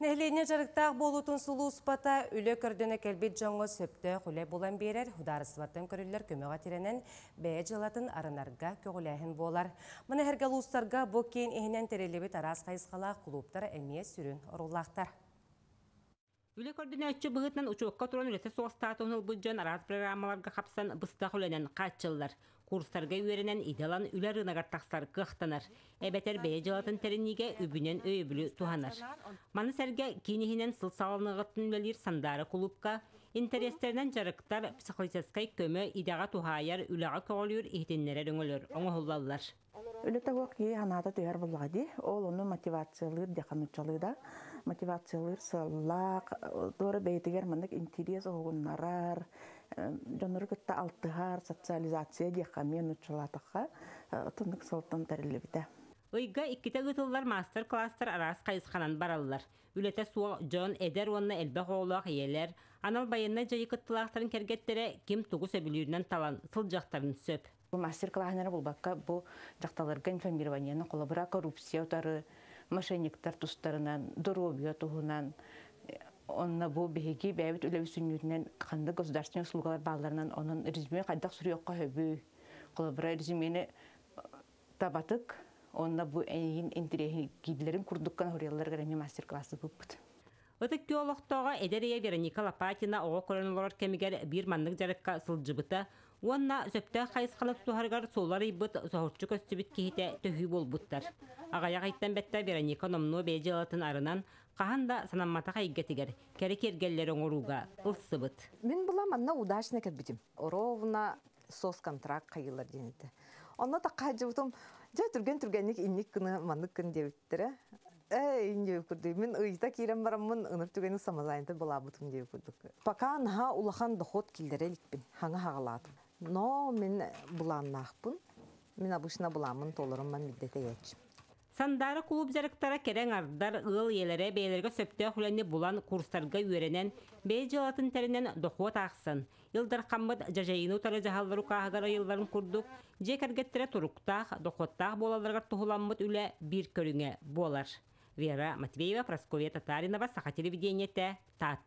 Нэһилиэнньэ дьарыктаах буолуутун сулууспата үлэ көрдөнө кэлбит дьоҥҥо сөптөөх үлэ булан биэрэр, судаарыстыбаттан көрүллэр көмөҕө тирэнэн бэйэ дьыалатын арынарга көҕүлээһин буолар. Маны сэргэ улуустарга бу киин иһинэн тэриллибит араас хайысхалаах кулууптар эмиэ сүрүн оруоллаахтар. Үлэ көрдөнөөччү быһыытынан учуокка туран үлэтэ суох статуһун ылбыт дьон араас программаларга хапсан быстах үлэнэн хааччыллар. Курстарга үөрэнэн идэ ылан үлэ рыногар тахсар кыахтанар, эбэтэр бэйэ дьыалатын тэриниигэ үбүнэн өйөбүлү туһанар. Маны сэргэ киин иһинэн сыл саҕаланыаҕыттан үлэлиир Сандаара кулуупка интэриэстэринэн дьарыктар, психологическай көмө, идэҕэ туһаайар, үлэҕэ көҕүлүүр иһитиннэрэр өҥөлөр оҥоһуллаллар. Үлэтэ суох киһи санаата түһэр буоллаҕа дии. Ол ону мотивациялыыр диэххэ нууччалыы да мотивациялыыр сыаллаах, туора бэйэтигэр маннык интириэс уһугуннарар, дьоннору кытта алтыһар, социализация диэххэ эмиэ нууччалаатахха туннук сылтан тэриллибитэ. Ыйга иккитэ ыытыллар маастар-кылаастар араас хайысханан бараллар. Үлэтэ суох дьон, эдэр уонна элбэх оҕолоох ийэлэр, анал байыаннай дьайыы кыттыылаахтарын кэргэттэрэ ким тугу сөбүлүүрүнэн талан сылдьыахтарын сөп. Бу мастер-класстары булбакка бу дьахталларга информированиены холобура коррупция утары, мошенниктар тустарынан, доруобуйа туһунан, онно бу биһиги бэйэбит үлэбит сүнньүтүнэн ханнык государственный услугалар баалларынан онон резюме хайдах суруйуохха сөбүй, холобура резюмени табатык, онно бу эйигин интэриэһиргииллэрин курдукка суруйалларыгар эмиэ мастер-классы ыыппыт. Ытык Күөл олохтооҕо эдэр ийэ Вероника Лопатина оҕо көрөн олорор кэмигэр биир маннык дьарыкка сылдьыбыта уонна сөптөөх хайысханы тутуһарыгар суолу арыйбыт соһуччу көстүбүт киһитэ төһүү буолбуттар. Аҕыйах ыйтан бэттэ Вероника номнуо бэйэ дьыалатын арынан, хаһан да санамматах эйгэтигэр кэрэ киэргэллэри оҥорууга ылсыбыт. Мин була манна удачно кэлбитим. Ровно соцконтракт хайыылар диэн этэ. Онно такка сылдьыбытым, дьэ түргэн-түргэнник инник гына маннык гын диэбиттэрэ. Ээ, инде курдук. Мин ыйыта киирэн бараммын ыныр түгэни самозанятый булаабытым диэбит курдук. Пока наһаа улахан доход киллэрэ иликпин, хаҥа хаҕалаатым. Но мин былааннаахпын. Мин обычно былааммын толорумман бидде тэйээччим. Сандаара кулууп дьарыктара кэрэ аҥардар, ыал ийэлэрэ бэйэлэригэр сөптөөх үлэни булан курстарга үөрэнэн, бэйэ дьыалатын тэринэн дохуот аахсан, Ил Дархаммыт дьадьайыыны утары дьаһаллар укааһыгар ыйылларын курдук, дьиэ кэргэттэрэ туруктаах, дохуоттаах буолалларыгар туһуламмыт үлэ биир көрүҥэ буолар. Вера Матвеева, Прасковья Татаринова, Саха телевидениетэ, Таатта.